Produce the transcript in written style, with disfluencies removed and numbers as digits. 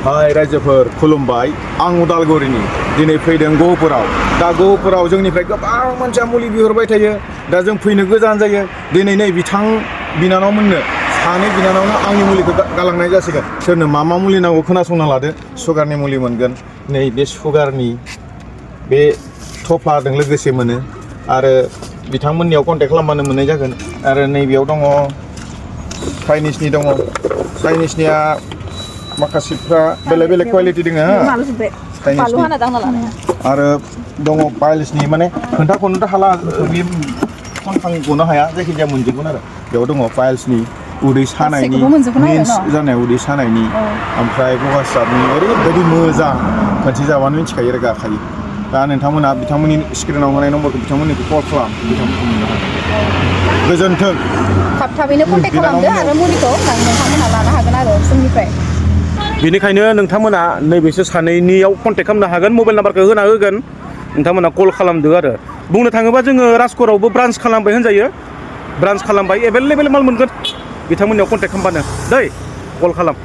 हाय रायजोफोर खुलुमबाय आं उदालगुरिनि दिनै फैदों गहपुराव दा गहपुराव जोंनिफ्राय गोबां मानसिया मुलि बिहरबाय थायो दा जों फैनो गोजान जायो दिनै नै बिथां बिनानावमोननो सानै बिनानावनो आंनि मुलिखौ गालांनाय जासिगोन सोरनो मा मुलि नांगौ खोनासंना लादो सुगारनि मुलि मोनगोन नै बे सुगारनि बे थफ्लाजों लोगोसे मोनो आरो बिथांमोननियाव कन्टेक्ट खालामबानो मोननाय जागोन आरो नैबेयाव दङ चाइनिसनि दङ चाइनिसनिया माखासेफ्रा बेलेग बेलेग क्वालिटि दङ आरो दङ पाइल्सनि माने खोन्थाखौनोथ' हाला बे खनखांगनो हाया जायखिजाया मोनजोबगोन आरो बेयाव दङ पाइल्सनि उदै सानायनि मेन्स जानाय उदै सानायनि ओमफ्राय गगास्राबनि ओरैबायदि मोजां खनसे जाबानो मिथिखायो आरो गाखायो दा नोंथांमोना बिथांमोननि स्क्रिनाव होनाय नम्बरखौ बिथांमोननिखौ कल खालाम बिथांमोनखौ मोननो हागोन गोजोन्थों थाबैनो कन्टेक्ट खालामदो आरो मुलिखौ नोंथांमोना लानो हागोन आरो जोंनिफ्राय बेनिखायनो नोंथांमोना नैबेसोर सानैनियाव कन्टेक्ट खालामनो हागोन मबाइल नाम्बारखौ होना होगोन नोंथांमोना कल खालामदो आरो बुंनो थाङोबा जोङो राजकरावबो ब्रान्स खालामबाय होनजायो ब्रान्स खालामबाय एभेलेबेल माल मोनगोन बिथांमोननियाव कन्टेक्ट खालामबानो दै कल खालाम